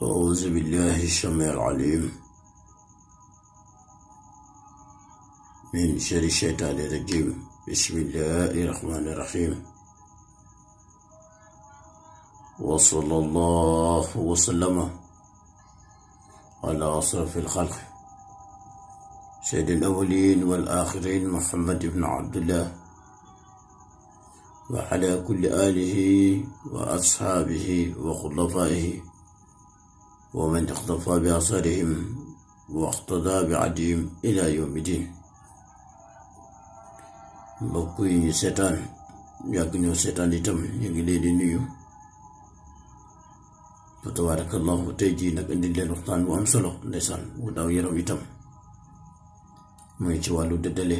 أعوذ بالله السميع العليم من شر الشيطان الرجيم. بسم الله الرحمن الرحيم. وصلى الله وسلم على أشرف الخلق سيد الأولين والآخرين محمد بن عبد الله وعلى كل آله وأصحابه وخلفائه ومن اقتفى بأثرهم واقتدى بعدهم إلى يوم الدين. mbokk yi ñu seetaan yàgg ñoo seetaan itam ñu ngi leen di nuyu fa tabarakallahu. tey jii nag indi leen waxtaan bu am solo ndeysaan bu daw yaram itam mooy ci wàllu dëddale.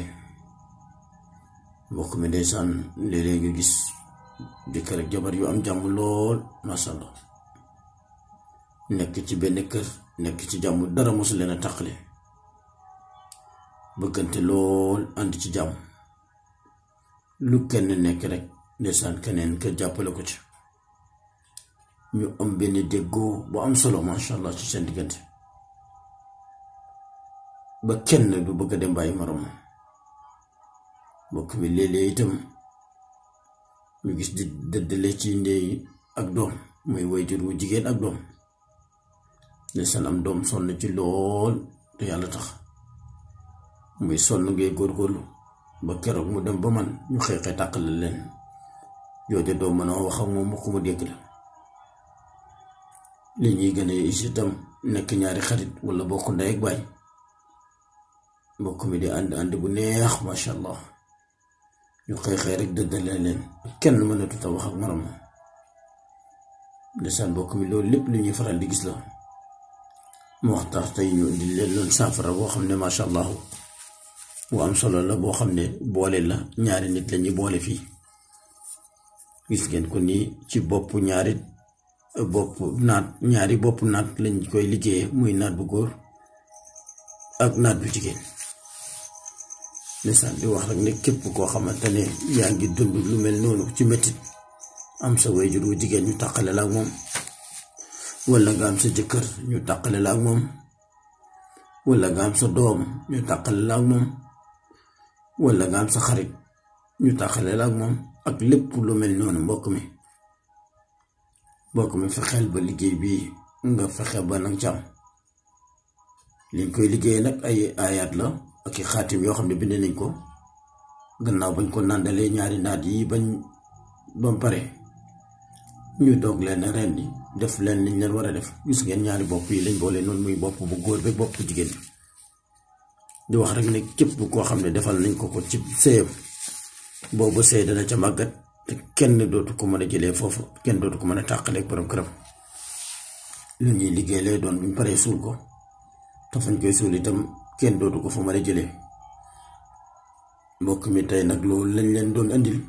mbokk mi ndeysaan léeg-léeg nga gis jëkkër ak jabar yu am jàmm lool masha Allah, nekk ci benn kër nekk ci jàmm, dara mosu leen a tàqale, bëggante lool, ànd ci jàmm, lu kenn nekk rek ndeysaan keneen ka jàppale ko ci, ñu am benn déggoo bu am solo masha Allah ci seen diggante, ba kenn du bëgg a dem bàyyi moroom. mbokk mi léeg-léeg itam ñu gis di dëddale ci ndey ak doom, muy waajur wu jigéen ak doom. ndeysaan am doom sonn ci lool te yàlla tax, muy sonn ngay góorgóorlu ba keroog mu dem ba man ñu xeexee tàqale leen, jooja doo mën a wax ak moom mukk mu dégg la. li ñuy gën a itam nekk ñaari xarit wala bokk ndey ak baay, mbokk mi di ànd bu neex masha Allah, ñu xeexee rek dëddale leen, kenn mënatut a wax ak morom. ndeysaan mbokk mi loolu lépp li ñuy faral di gis la. mu wax tax tey ñu indi leen loon saafara boo xam ne masha Allah bu am solo la, boo xam ne boole la ñaari nit lañuy boole fii. gis ngeen ko nii ci ñaari bopp naat lañ koy liggéeyee, muy naat bu góor ak naat bu jigéen. ndeysaan di wax rek ne képp koo xamante ne yaa ngi dund lu mel noonu ci mettit, am sa waajur wu jigéen ñu tàqale la ak moom, wala nga am sa jëkkër ñu tàqale la ak moom, wala nga am sa doom ñu tàqale la ak moom, wala nga am sa xarit ñu tàqale la ak moom, ak lépp lu mel noonu. mbokk mi fexeel ba liggéey bii nga fexe ba nag ci am. liñ koy liggéey nag ay ayaat la ak i xaatim yoo xam ne bind nañ ko gannaaw bañ ko nàndalee ñaari naat yi ba mu pare, ñu doog leen rendi def leen liñ leen war a def. gis ngeen ñaari bopp yi lañ boole noonu, muy bopp bu góor ba bopp bu jigéen. di wax rek ne képp koo xam ne defal nañ ko ci sëyam, boobu sëy dana ca màggat te kenn dootu ko mën a jëlee foofu, kenn dootu ko mën a tàqaleeg borom këram. lu ñuy liggéey lay doon, buñ paree suul ko te fañ koy suul itam kenn dootu ko fa mën a jëlee. mbokk mi tey nag loolu lañ leen doon andil,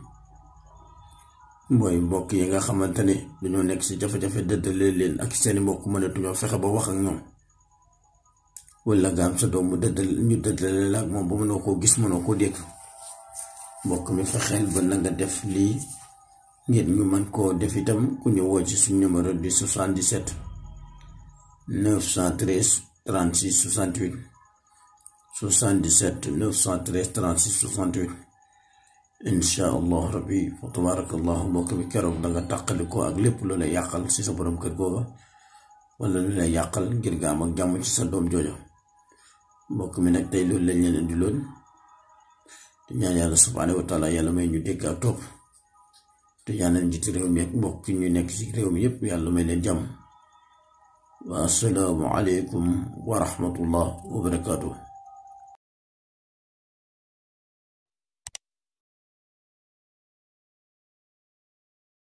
mooy mbokk yi nga xamante ne dañoo nekk ci jafe-jafe, dëddale leen ak seeni mbokk mënatuñoo fexe ba wax ak ñoom, wala nga am sa doom mu dëddale la ak moom ba mënoo koo gis, mënoo koo dégg. mbokk mi fexeel ba na nga def lii ngir ñu mën koo def itam. ku ñu woo ci suñu numéro di 77 913 36 68 77 913 36 68. insha allah rabbi fa tabarakallahu. mbokk mi keroog danga tàqali ko ak lépp lu lay yàqal ci sa borom kër googa, wala lu lay yàqal ngir nga am ak jàmm ci sa doom joojo. mbokk mi nag tey loolu lañ leen indi loon, te ñaan yàlla subhaanahu wa taala yàlla may ñu dégg ak topp, te ñaanal njiiti réew mi ak mbokk ñu nekk ci réew mi yépp yàlla may leen jàmm. wa assalaamu aleykum wa rahmatullah wa barakaatuh.